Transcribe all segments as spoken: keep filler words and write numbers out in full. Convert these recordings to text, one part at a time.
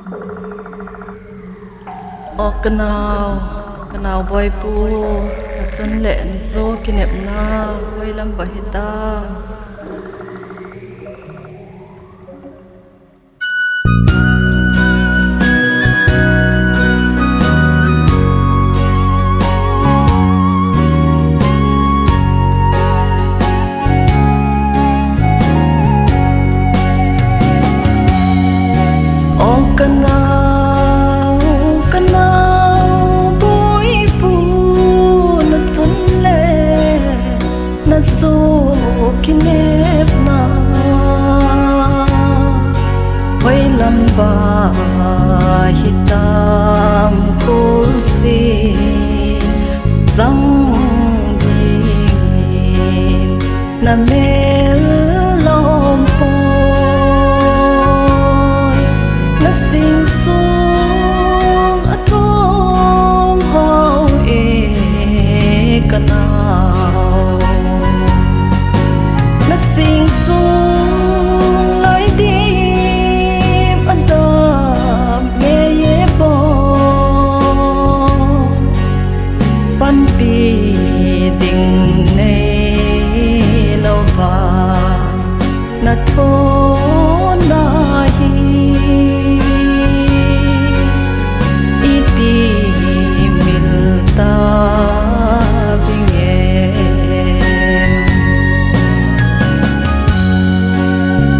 O kanao, kanao boipu, nachun le najo kinepna hoilam ba hitam? O kanao, kanao boipu, nachun le najo kinepna hoilam ba hitam? Kholse chang dingin namel lom poi, nasing sung atom hou e kanao. Nasing sung lai dim adam ngei e bou, panpi ding nei louva nathona hi iti mil ta vinge.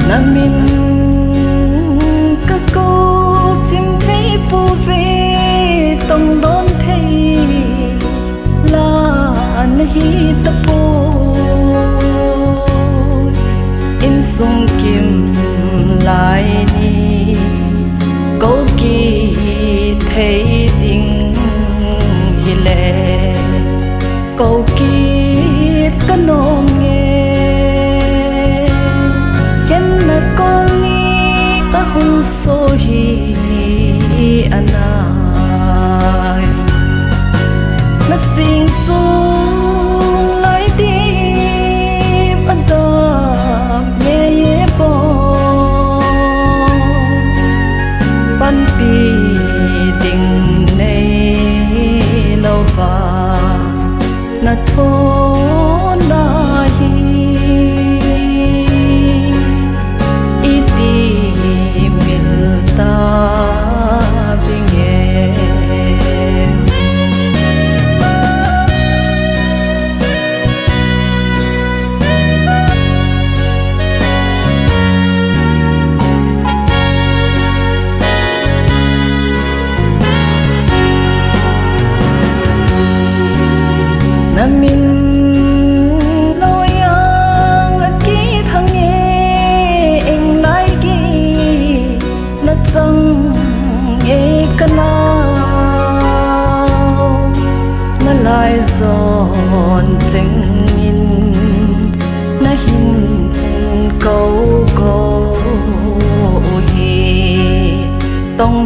Namin kakou chim thei pouve, tongdon thei la nahi tapoi. Insung kim lai ni kou kithei ding hile, kou kit kanom nge. Khenna kol ni ahung so hi anai. Nasing sung lai dim adam ngei e bou, panpi ding nei louva nathona hi iti mil ta vinge. Namin loiya kithang e, eng lai gei nachang e kanao. Nalai jon cheng in nahin kou kou u hi, tong